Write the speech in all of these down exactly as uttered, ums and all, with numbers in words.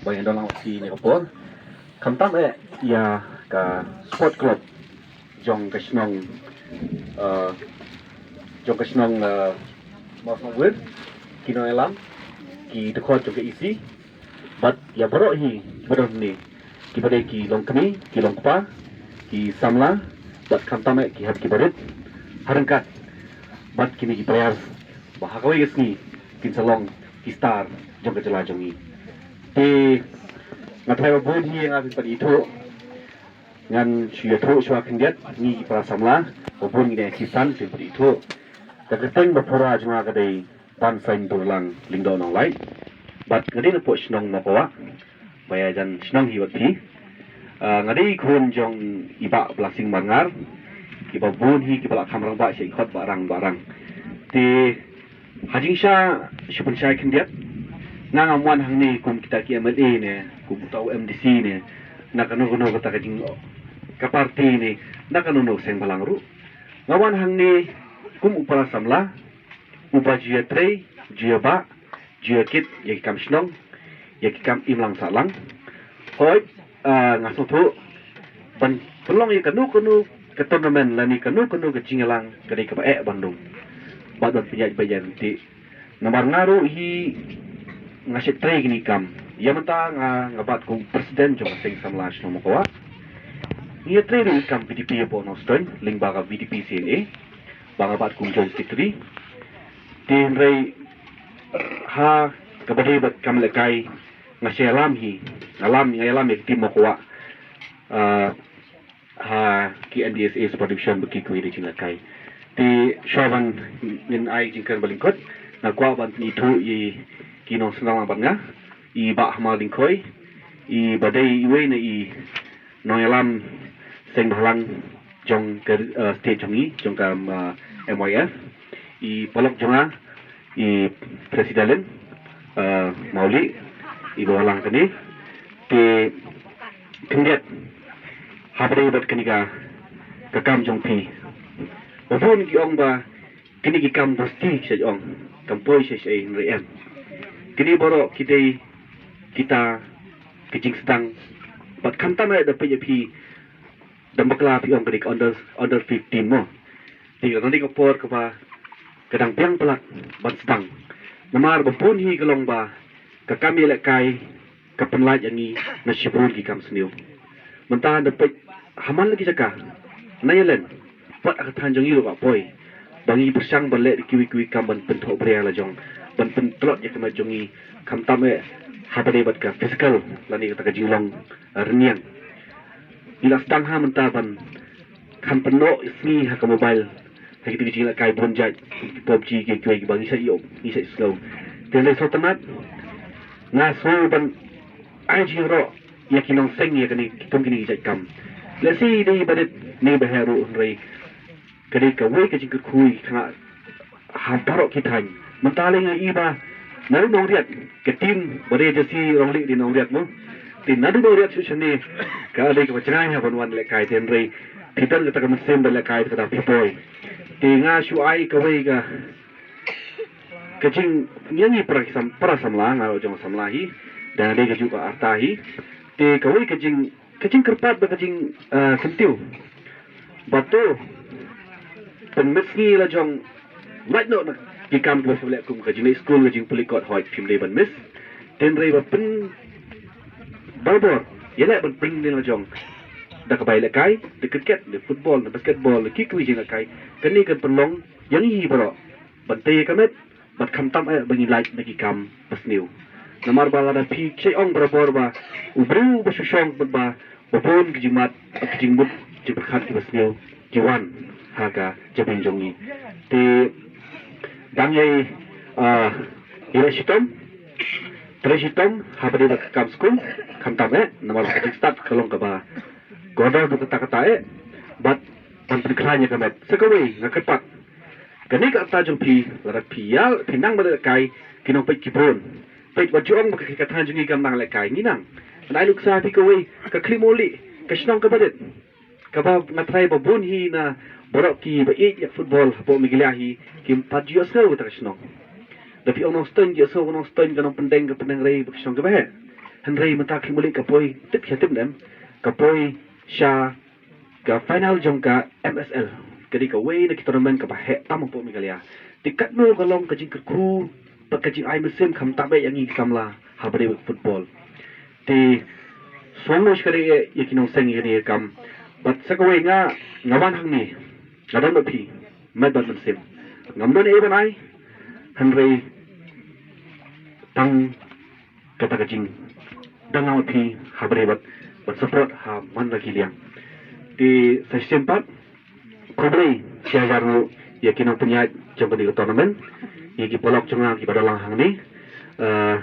Oi, ndo lang si ne ka por. Khamtam eh ïa ka sport club jong ka shnong, eh, jong ka shnong, eh, Mawsynram, ki nongïalam, ki dkhot jong ka E C, bad ïa baroh hi ba don ne, ki ba dei ki longkmie, ki longkpa, ki samla, bad khamtam eh ki hep ki barit, ha ryngkat bad kine ki players ba ha kawei ka sngi kin sa long ki star jong ka jylla jong ngi. Te nga trai ba bun hi nga phin pat ithuh, ngan shu ïathuh shuwa khyndiat, ngi ki para samla ba bun ngi dei ki san phin pat ithuh. Ka kyrteng ba pura jong nga ka dei Ban Saiñ Durlang Lyngdoh Nonglait. Bad nga dei na poh shnong Mawkwa, ba ïa jan shnong hi bad phi. Ah, nga dei khun jong i Bah Blessing Marngar, ki ba bun hi ki ba la kham rangbah sha i khot Bahrang Bahrang. Te ha jingshisha shu pynshai khyndiat, nga ngam wan hangne kum kita ki M L A ne, kum uta u M D C ne, na kano kano kata ka jing, ka party ne, na kano kano seng bhalang ruh. Nga wan hangne kum u para samla uba ju ïatrei, ju ïabah, ju ïakit ïa ki kam shnong, ïa ki kam imlang sahlang. Hooid, ah, nga sngewthuh ban pynlong ïa kano kano ka tournament lane kano kano ka jingïalang ka dei kaba eh ban rung bad ban pynïaid beit ïa lynti. Namar nga ruh hi nga shait trei kine ki kam. Ïa mynta nga, nga bat kum president jong ka seng samla shnong Mawkwa. Ngi ïatrei ruh ïa ki kam V D P hapoh Nongstoiñ lyngba ka V D P C N A, ba nga bat kum joint secretary. Te hynrei ha kaba dei bad kam lehkai, nga shait ïalam hi, nga lam, nga ïalam ïa ka team Mawkwa, ah, ha ki N D S A Super Division bad kiwei de jinglehkai. Te shuwa ban ngin ai jingkren ba lyngkot, nga kwah ban ithuh ïa ki nongsynrang bad nga, i Bah Hamar Lyngkhoi, i ba dei iwei na i nongïalam seng bhalang jong ka, eh, state jong ngi, jong ka, eh, M Y F, i paralok jong nga, i president, eh, Mawlieh, i ba wallang kane. Te khyndiat, haba dei bad kane ka, ka kam jong phi, ba bun ki ong ba kine ki kam dosti, shait ong, kam poi shait shait, hynrei em. Kine baroh ki dei kita ki jingsdang, bad khamtam eh da peit ïa phi, da bakla phi ong ka dei ka under, under fifteen mo. Te ka dang dei ka por kaba ka dang biang palat ban sdang. Namar ba bun hi ka long ba ka kam ïalehkai ka pynlait ïa ngi na shibun ki kam sniew. Mynta da peit ha man la ki jaka, na ïalan, pat ha ka thaiñ jong ngi ruh ka poi ba ngi pyrshang ban leh da kiwei kiwei kam ban pynthoh bria la jong, ban pyntlot ïa ka met jong ngi, khamtam eh haba dei bad ka physical lane kata ka jinglong, eh, rynïeng. Ngi la sdang ha mynta ban kham pynnoh sngi ha ka mobile, ha kito ki jingïalehkai bun jait, ki PUBG, ki kiwei kiba ngi shait ïoh, ngi shait sngew. Te lei sngewtynnat, nga sngew ban ai jingïaroh ïa ki nongseng ïa kane, ki kum kine ki jait kam. Lehse dei ba dei ne ba heh ruh, hynrei ka dei kawei ka jingkyrkhu ka nga ha baroh ki thaiñ. Mynta lei nga i ba naduh Nongriat, ka team ba dei jersey Ronglieh dei Nongriat mo. Te naduh Nongriat shu shane ka dei kaba jngai ha ban wan lehkai, te hynrei phi don kata ka mynsiem ban lehkai, kata phi poi. Te nga shu ai kawei ka, ka jing, ïa ngi para ki sam, para samla, nga ruh jong samla hi, da dei ka juh ka rta hi. Te kawei ka jing, ka jingkyrpad bad ka jing, eh, kyntiew ba to pynmiss ngi la jong, lait noh na ki kam kiba shu leh kum ka jingleit skul, ka jingpule kot, hooid phim dei ban miss. Te hynrei ba pyn, barabor ïaleh ban pynlong la jong, da kaba ïalehkai, da cricket, da football, da basketball, da kiwei kiwei jinglehkai. Kane kan pynlong ïa ngi hi baroh ban tei ïa ka met, bad khamtam eh ba ngi lait na ki kam ba sniew. Namar ba lada phi shait ong barabor ba u briew ba shu shong bad ba, ba bun ki jingmut, ki jingmut, jingpyrkhat kiba sniew ki wan ha ka jabieng jong ngi. Te dang ïai, ah, ïaleh shitom, trei shitom haba dei bad ka kam skul, khamtam eh, namar ba ka jingstad ka long kaba kordor, dei kata kata eh, bad ban pynkhlaiñ ïa ka met. Sa kawei nga kyrpad, kane ka rta jong phi, lada phi ïa, phi nang ban lehkai, ki nongpeit ki bun. Peit, wat ju ong ba ka, ka thaiñ jong ngi kam nang lehkai, ngi nang. Ngan ai nuksa phi kawei, ka Khliehmawlieh, ka shnong kaba rit, kaba nga tharai ba bun hi na baroh kiba ïeit ïa football hapoh Meghalaya hi kim pat ju ïohsngew kata ka shnong. Da phi ong Nongstoiñ, ju ïohsngew Nongstoiñ, ka Nongpyndeng, ka Pyndengrei, bad ki shnong kiba heh. Hynrei mynta ka Khliehmulih ka poi, tip hi tip ne em, ka poi sha ka final jong ka M S L, ka dei kawei na ki tournament kaba heh tam hapoh Meghalaya. Te katno ka long ka jingkyrkhu bad ka jingai mynsiem khamtam eh ïa ngi ki samla ha ba dei football. Te sngewbha sha ka dei eh ïa ki nongseng ïa kane ka kam. Bad sa kawei nga, nga wan hangne, nga don bad phi met bad mynsiem. Ngam don ei ban ai, hynrei tang kata ka jingdon lang bad phi ha ba dei bad, bad support ha man la ki liang. Te sa shisien pat, khublei shi hajar nguh ïa ki nongpynïaid jong kane ka tournament, ïa ki paralok jong nga kiba don lang hangne, eh,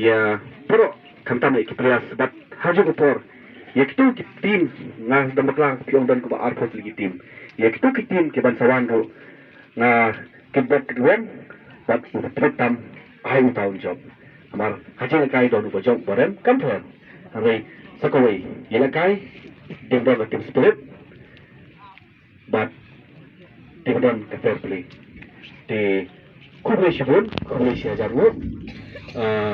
ïa baroh khamtam ïa ki players bad ha jong ka por ïa kito ki team, nga dang bakla phi ong don kumba arphew tylli ki team, ïa kito ki team kiban sa wan ruh nga kyrpad kyrweng bad u pynlong tam ai uta u jop. Namar ha jingïalehkai don uba jop uba rem kam pher. Hynrei sa kawei, ïalehkai dei ban don ka team spirit bad dei ban don ka fair play. Te khublei shibun, khublei shi hajar nguh. Ah,